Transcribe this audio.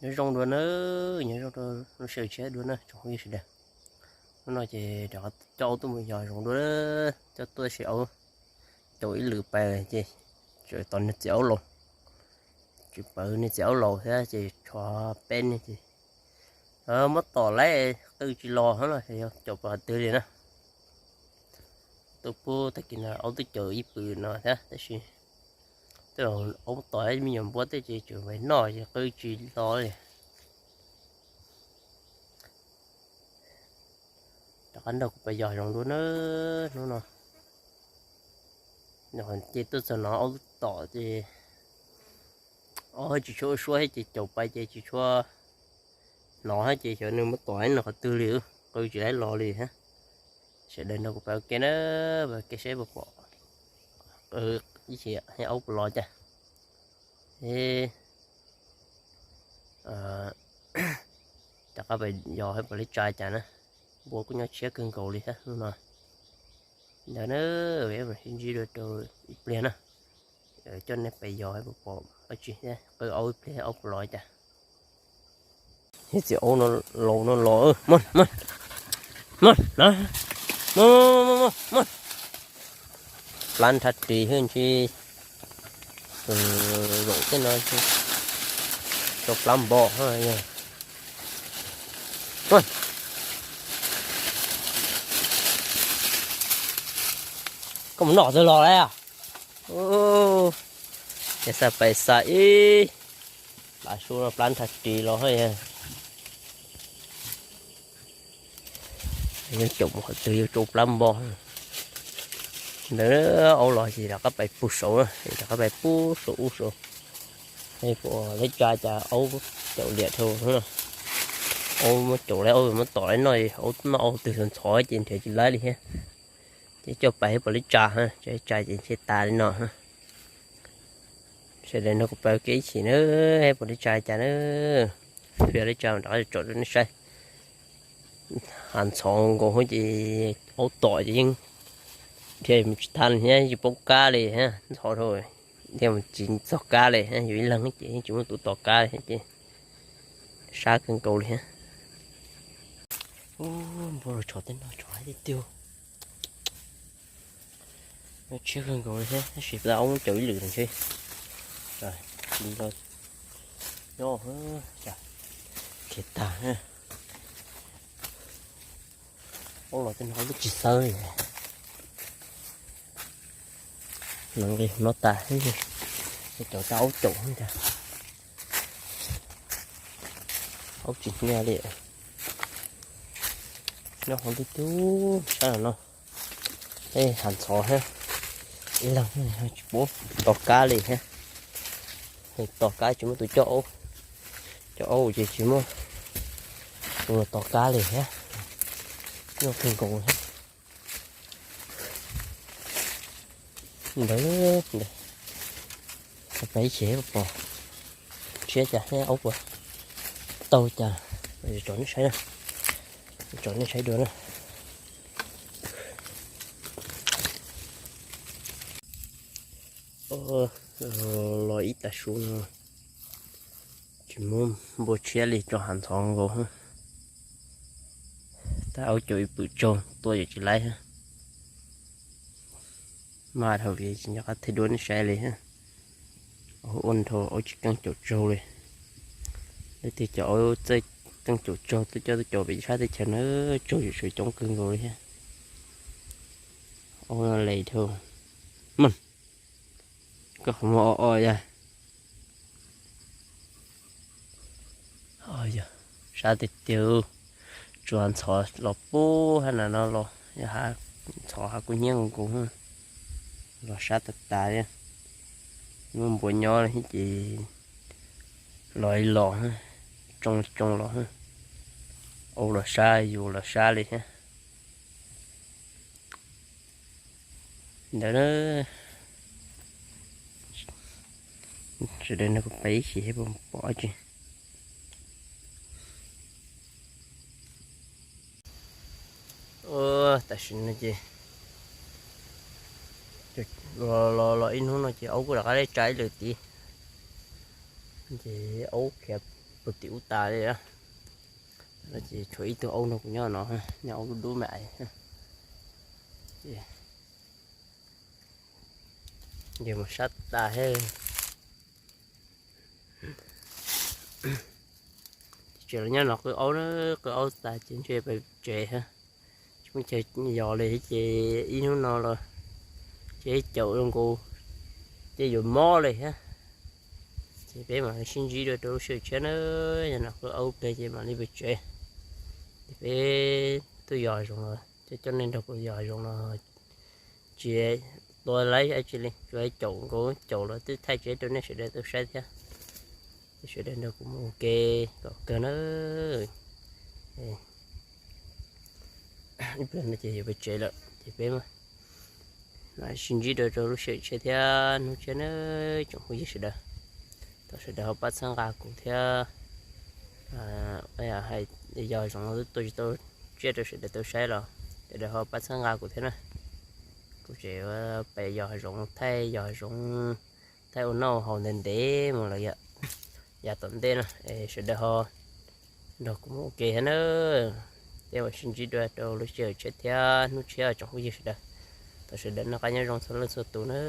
Nyob zoo dua na, nyob zoo rau lub sij hawm tshiab dua na tsoom phooj ywg sawv daws. Hnub no ces rov qab coj aub tuaj mus yos zoov dua, coj tuaj seb aub caum ib lwm pais ces tseem tos niag txiv aub laus, tseem pawv niag txiv aub laus thiab ces tshuav peb niag ces muab tom lawm qw tsis los no, yog caum pais qhov twg li na. Tuaj pub tag kis no aub twb caum ib pwm no thiab tab sis tej zaum aub tom me nyuam npua tej ces tseem noj ces qw tsis los li. Rov qab nrog kuv pais yos zoov dua na hnub no. Ces tuaj txog no aub tom ces aub tsis tshua ua suab thiab ces caum pais ces tsis tshua hnov thiab ces xyov nws muab tom no qhov twg li, qw tsis laib los li thiab. Sawv daws nrog kuv pais ua ke na, pais ua ke seb puas pom ib chim aub puas los cas. Rov qab pais yos saib puas li tsa cas na. Npua kuj nyob tshiab kawg nkaus li thiab hnub no. Ntawd na, sib ntsib dua rau ib pliag na. Coj nej pais yos saib puas pom dab tsi thiab qw aub ib pliag aub puas los cas. Niag txiv aub no laus no los, muab, muab, muab, muab, muab, muab, muab. Plab nrhab ris xwb ntshe zaum tej no tau plab npo. Koj mus noj twg los lawm? Ces xa pais xa ib plab sub no plab nrhab ris los yuav caum mus qhov twg yuav caum plab npo. Ntawd aub los ces rov qab pais pug saud, rov qab pais pug saum ub saud. Puas li tsa cas aub caum liam dhau. Aub muab caum lawm aub muab tom lawm no, aub noj aub twg ntxhov ntxhov ces nrhiav tsis laib li thiab. Ces coj pais puas li tsa, tsa ces ntshe tas li no. Sawv daws nrog kuv pais ua ke ib chim na, puas li tsa cas na. Fias li tsa rov qab tsom rau nej saib. Hav ntxhov nkaus ces aub tom ces yeej dhia mus tsis tau li thiab, tsis paub kab li thiab, ntxhov dhau, dhia mus tsis txog kab li thiab, yus ib leeg ces yeej tsis muaj tus tos kab li thiab ces sab kawg nkaus li thiab. Npua los tshov tej no tshov haib tiag tiag. Tshiab kawg nkaus li thiab tab sis aub muab caum ib lwm ntshe tsis nco nyob, khiav tag. Aub los tej no aub twb tsis xawb li. Nees nqis no tas, cov tau aub caum cas aub tsis nyiam li. Nyob hauv ntuj tub sab no, tej hav ntxhov thiab, ib leeg tsis pub tos kab li thiab. Tos kab tsis muaj tus coj aub, coj aub ces tsis muaj tus los tos kab li thiab. Nyob kawg nkaus thiab. Ntawd, pais ib chim pom tshiab cas thiab aub puas tau cas, tsom nej saib na, tsom nej saib dua na. Los ib tag su no tsis muaj npua tshiab li, tso hav ntxhov nkaus. Tab aub caum ib pwm tsaug tua yam tsis laib. Mas dhau li tsis nco qab thaij duab nej saib li. Aub ua nrho aub tsis keej caum tsaug li. Leej twg cov aub txawj keej caum tsaug tuaj coj tuaj caum pem sab teb chaws na, tsaug yam sawv coob kawg nkaus li thiab. Aub no les dhau. Mas koj qhov muag o o yog. Sab tiag tiag, tsuas ntxhov los pub hab na no los yog ntxhov hab kub hnyiab nkaus nkaus, los sab tas tas li. Muaj npua nyob ces los ib los, tsoo tsoo los, aub los sab yus los sab li thiab. Ntawd na, sawv daws nrog kuv pais ib chim seb puas pom dab tsi. Tam sim no ces los los ib hnub no ces aub kuj rov qab tsa ib lwm tid. Ces aub khiav Tus tim ub tas li, no ces tshuav ib tug aub nrog kuv nyob no, nyob aub dub dub me. Ces mus sab tas he. Tsev los nyob no qw aub, qw aub tas ces ntshe pem tsev. Tsis muaj chaw yos li ces ib hnub no los ces caum zoo nkaus ces yuav mob li thiab. Ces peb mam li sib ntsib dua rau lub sij hawm tshiab na. Yog no qw aub pliag ces mam li pem tsev. Ces peb tuaj yos hav zoov los coj coj nej nrog kuv yos hav zoov los tsis tua laib dab tsi li, tsuas caum nkaus, caum los twb thaij tsev rau nej sawv daws tau saib thiab. Ces sawv daws nrog kuv mus ua ke kom kawg na. Ib pliag no ces yuav pem tsev lawm ces peb mam sib ntsib dua rau lub sij hawm tshiab thiab hnub tshiab na tsoom phooj ywg sawv daws. Thov sawv daws ho pab txhawb nqa kuv thiab, hais yos hav zoov tuaj tsis tau tsiaj rau sawv daws tau saib los sawv daws ho pab txhawb nqa kuv thiab na. Kuv tseem pem yos hav zoov, thaij yos hav zoov, thaij ua noj haus ntev ntev mus lawm yom. Yav tom ntej no es sawv daws ho nrog kuv mus ua ke thiab na. Peb mam sib ntsib dua rau lub sij hawm tshiab thiab hnub tshiab tsoom phooj ywg sawv daws. Thov sawv daws noj qab nyob zoo txhua leej txhua tus na.